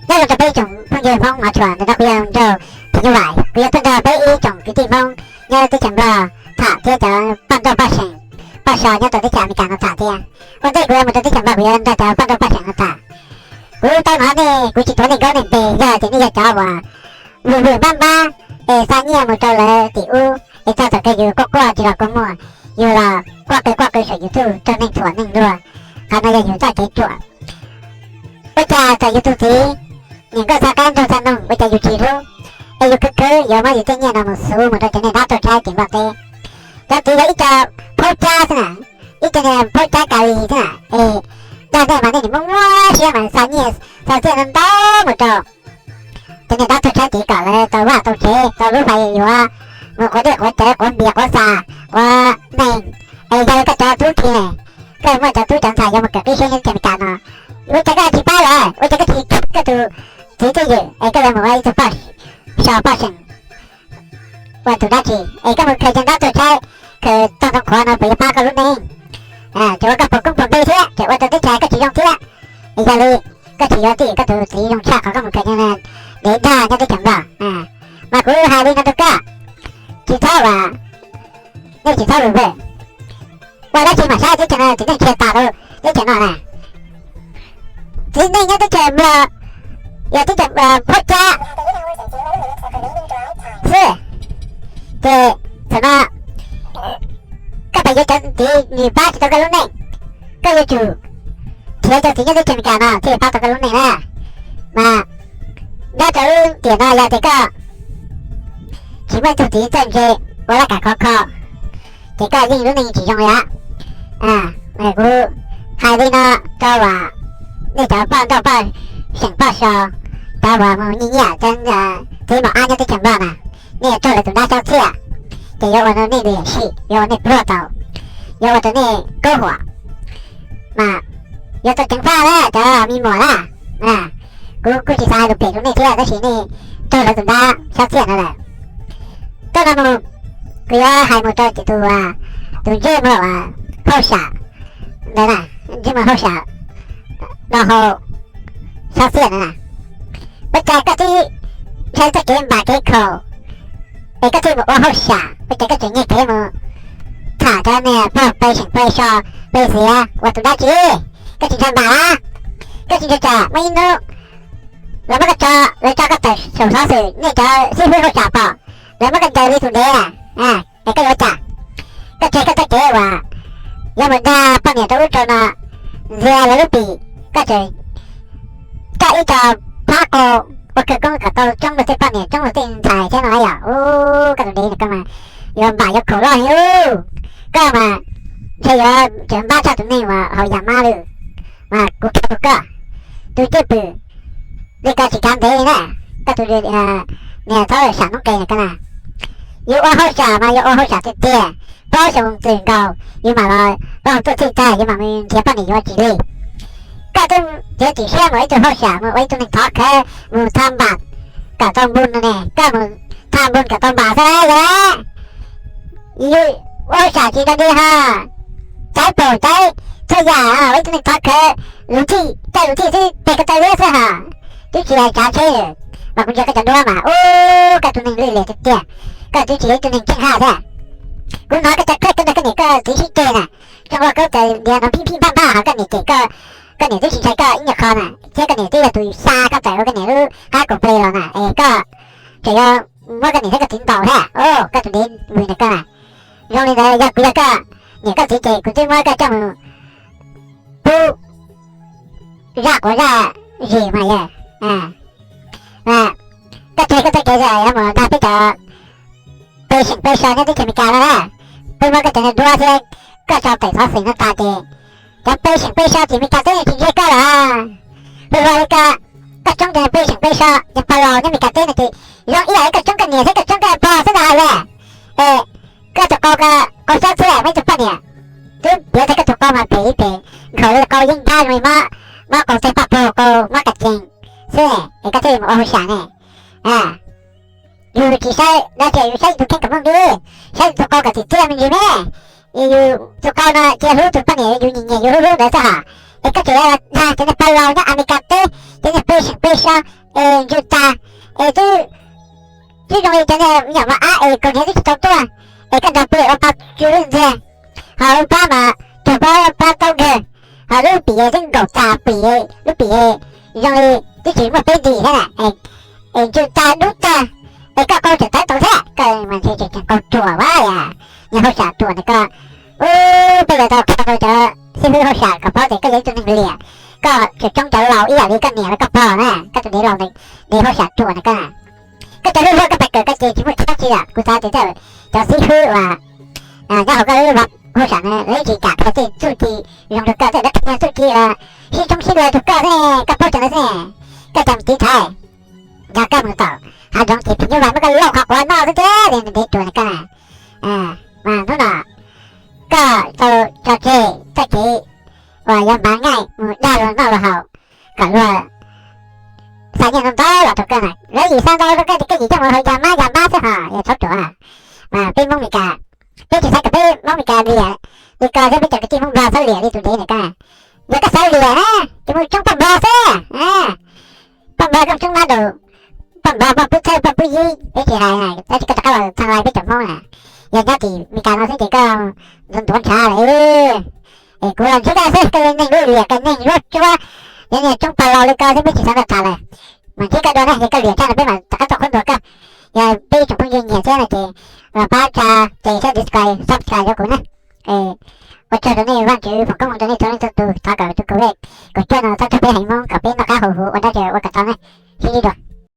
Nyob zoo rau peb ib tsoom phooj ywg Hmoob Mov Tshua, ntawm no kuv yog Nraug Phim Nyuj Vais, kuv yuav tuaj nrog peb ib tsoom kwv tij Hmoob nyob teb chaws Nplog tham thiab cov poj nrauj poj seem poj so nyob rau teb chaws Amelikas no tham thiab. Ua ntej kuv yuav mus rau teb chaws Nplog kuv yuav nrog cov poj nrauj poj seem no tham. Kuv tau hnov nej, kuv tsis tuav nej nkauj nej npe, yog tias nej yog cov uas vwm vwm npab npab es xa nyiaj mus rau lawv tim ub es txog thaum kawg yus quaj quaj tsis los kua muag, yus los quaj qw quaj qw saum YouTube raug neeg thuam neeg luag. Qhov no yog yus txoj kev ruam. Ua cas txawm yus tus txiv niam nkauj txha qab nraug txha noog ua cas yus tsis hlub, es yus khwv khwv yuav muab yus tej nyiaj no mus xuv mus rau cov niag dab tuag tshaib tim Nplog teb. Cov txiv yog ib co phaub cab xwb na, ib co niag phaub cab ka li xwb na, es dag nej mas nej nim muab muab siab mas xa nyiaj xa txiaj ntau ntau mus rau cov niag dab tuag tshaib tid kom lawv tau vaj tau tsev tau lub fais yuav, mus quav dej quav cawv quav npias quav xas quav neeg. Es yog li koj cov tub ki ne, koj muaj cov tub cov ntxhais yuav mus kawm qib siab nyob teb chaws Amelikas no, ua cas koj tsis pab lawm? Ua cas koj tsis khib koj tus txiv twj ywm es koj yuav mus ua ib tug poj so poj seem ua tus dab tsi? Es koj mus khaws cov dab tuag tshaib, khaws tog ntoo qhuav no puas yuav pab koj lub neej? Tseem ua koj puas koob puas npe thiab, tseem ua rau teb chaws koj tsis zoo thiab. Es yog li koj tsis yuav twj ywm koj tus txiv zoo tshaj qhov koj mus khaws cov dev dag nyob teb chaws Nplog. Mas kuv hais li no rau koj, tsis txhob ua, nej tsis txhob vwm vwm. Ua dab tsi mam saib teb chaws no txiv neej tsis tas rau teb chaws no na. Txiv neej nyob teb chaws Nplog yog teb chaws phaub cab xwb. Ces thaum no koj pab yuav cov txiv nws pab tsis tau koj lub neej, koj yuav tsum nrhiav cov txiv nyob teb chaws Amelikas no thiaj pab tau koj lub neej na. Mas nyob rau lub tiam no yog tias koj tsis muaj ib tug txiv txawj ntse ua laj kam khov kho, ces koj yeej lub neej tsis zoo li. Kuv hais li no rau nej cov poj nrauj poj seem poj so, cov uas mus nyiaj nyiaj cov txiv mos ab nyob teb chaws Nplog na, nej yuav raug lawv tus dab xyab txhiaj, ces yuav ua rau nej lwm yam sim, yuav ua nej pluag tau, yuav ua rau nej kub huam, mas yuav tau ceev faj na cov me muam na. Kuv kuj tsis xav hais lus phem rau nej thiab tab sis nej raug lawv tus dab xyab txhiaj no lawm. Txoj no mus, kuv yuav hais mus rau tus, tus ntsej muag hauj sam ntawd na, ntsej muag hauj sam do hau xyab txhiaj ntawd na. Ua cas koj twb ntshai txoj kev npam kev khaum es koj thiaj mus ua hauj sam, ua cas koj tseem nyiag kev mus tham cov niag pog pej xeem pej so pej xiav ua tus dab tsi? Koj tsis ntshai npam, koj tsis ntshai tsam muaj ib hnub lawv muab koj tso, lawv tso koj tawm saum xov xwm nej cov xib hwb hauj sam pom, lawv muab koj ncaws li tus ntev na, es koj yuav ua cas? Koj tseg koj txoj kev uas yuav mus dag poj niam rau ub rau no, ntxias lawv lub pim, koj tseem coj ib co phab qau ua khawv koob kom tau coob luag tej poj niam coob luag tej ntxhais thiab no yom. Ub, koj tus ntev no koj mas yuav npam yuav khaum loj heev ub. Koj mas ntshe yuav tseem npab tshaj tus neeg uas haus yas mab lawm. Mas kuv qhia rau koj, tus cwj pwm li ko tsis kav ntev li na, koj tus niag txhob sam noob qes na koj na. Yus ua hauj sam mas yus ua hauj sam tiag tiag, plaub xyoo txwm nkaus yus mam los, plaub xyoo tuaj txhij tag yus mam mus nrhiav poj niam yuav tsis lig. Koj twb txiav txim siab mus ua ib tug hauj sam, mus ua ib tug neeg thov khawv, mus thaj npam kom tau npun no ne, koj mus thaj npun kom tau npam xwb yog. Yus ua hauj sam tsis rau li ho, caiv paum caiv txhua yam, ua ib tug neeg thov khawv, luv thij, caij luv thij xwb peg ko taw liab xwb ha. Twb tsis hais tsav tsheb, mas kuv ntsia koj cov duab mas ub, koj tus neeg lwj liam tiag tiag, koj twb tsis yog ib tug neeg tseej haj thiab. Kuv hnov koj cov kheej koj nrog koj niam koj txiv sib ceg na, zoo ua koj txawm ntiav no phij phij npaj npaj ho koj niam cem koj, koj niam twb tsis ntshai koj ib nyuag qho na, thiab koj niam twb yog tus xa koj tawm ua koj niam lub qab kaum ples los na, es koj tseem yuav muab koj niam thiab koj txiv ntaus thiab. Koj tus ntev vwm ntawm koj na. Zoo li ntawd yog kuv yog koj niam koj txiv ces kuv twb muab koj coj mus pub zaj quav zaj zis mas yog. Koj tseg koj txoj kev yuav mus dag peb cov pej xeem pej so nyob teb chaws Amelikas no na, peb muab koj cov niag duab thiab koj tso pem xov xwm no tas ces cov pej xeem pej so tim Amelikas teb tsis ntsia koj lawm. Luag luag li ko, koj tsoob cov niag pej xeem pej so cov pog laus nyob Amelikas teb no ces zoo ib yam li koj tsoob koj niam thiab koj tsoob koj pog xwb ntag lawm. Es koj tus qau, qau xyab txhiaj muaj ib tug poj niam twb piav tag koj tus qau mas phem ib phem, nkhaus li qau yeeb ntab zoo li mob, mob qau teg paj paug qau mob kas cees xwb es koj thiaj mus ua hauj sam ne. Yus tsis saib dab tsi, yus saib yus tus kheej kom meej li, saib yus tus qau kom txim txiaj me ntsis me. Yus tus qau no cia hlub tus poj niam yus nyiam nyiam yus hlub hlub ntawd xwb hos. Es koj tseem dag cov niag pog laus nyob Amelikas teb, cov niag pej xeem pej xyob, es ntsws tas, es twb zoo li cov niag me nyuam mos ab es kaus hniav twb tsis tau tuaj, es koj nrog peb ua pab tsw lub ntxiag, ho lub pab mas cuag pab pab taub nkawg, ho lub pim twb nkaum tas pim, lub pim zoo li twb tsis muaj peb ntim thiab na, es ntsws tas dub tag, es koj qaug tseem tawv tau thiab, koj mas ntshe tseem qaug ruam ua yam, niag hauj sam ruam ntawm koj. Ub, peb yuav tau qhia rau cov xib hwb hauj sam kom paub tias koj yog ib tug neeg liam, koj tseem tsoob cov laus ib yam li koj niam los koj pog na, koj tus dev laus, dev hauj sam ruam ntawm koj. Koj cov hlub hlub koj pais kawm koj ces tsis muaj txhab tsi lawm, kuv xav tias tej zaum cov xib hwb uas nyob hauv koj lub hauj sam na lawv tsis kam qhia tej txuj ci zoo rau koj, tej zaum lawv qhia txuj ci uas sib tsoob sib lawv rau koj xwb, koj paub cov ntawd xwb. Koj cov me tiv thaiv, yog koj mus tom hav zoov ces phim nyuj vais muab koj lauj qhov quav noj xwb thiab li ntev ruam li koj. Mas hnub no koj tau tso tseg txoj kev uas yuav hmav ngaij mus dag luag noj luag haus kom luag xa nyiaj ntau ntau los rau koj na. Lawv yim xa ntau rau koj ces koj yim coj mus haus yas mab yas npab xwb hos yog txhob ruam. Mas peb Hmoob Mes Kas, peb tsis xav kom peb Hmoob Mes Kas liam li ko thiab peb cov kwv tij Hmoob Nplog txhob liam li tus dev ntawm koj. Yog koj xav liam na, ces mus tsoob poj nplog xwb. Poj nplog koj tsoob mab rau poj nplog, poj pub thawj poj pub yig peb tsis hais, tab sis koj rov qab los txhas lais peb cov Hmoob na. Yog nyob tim Mes Kas no xwb ces koj ntuav ntshav lawm. Es kuv los ntsib koj xwb, koj yog neeg lub liam, koj neeg zuab tsuab, yog niag tsoob pog laus li koj xwb peb tsis xav nrog tham lawm. Mas ntsib koj dua na, yog koj liam tshaj no peb mam rov qab tuaj qhuab ntuas koj. Yog peb ib tsoom phooj ywg nyiam thiab no ces los pab tsa ces thiab subscribe, subscribe rau kuv na. Ua tsaug rau nej, Vajtswv foom koob hmoov rau nej txhua leej txhua tus, thov kom tus COVID kaum cuaj no txhob raug peb haiv Hmoob kom peb noj qab haus huv ua dab tsi ua kom tau na. Sib ntsib dua.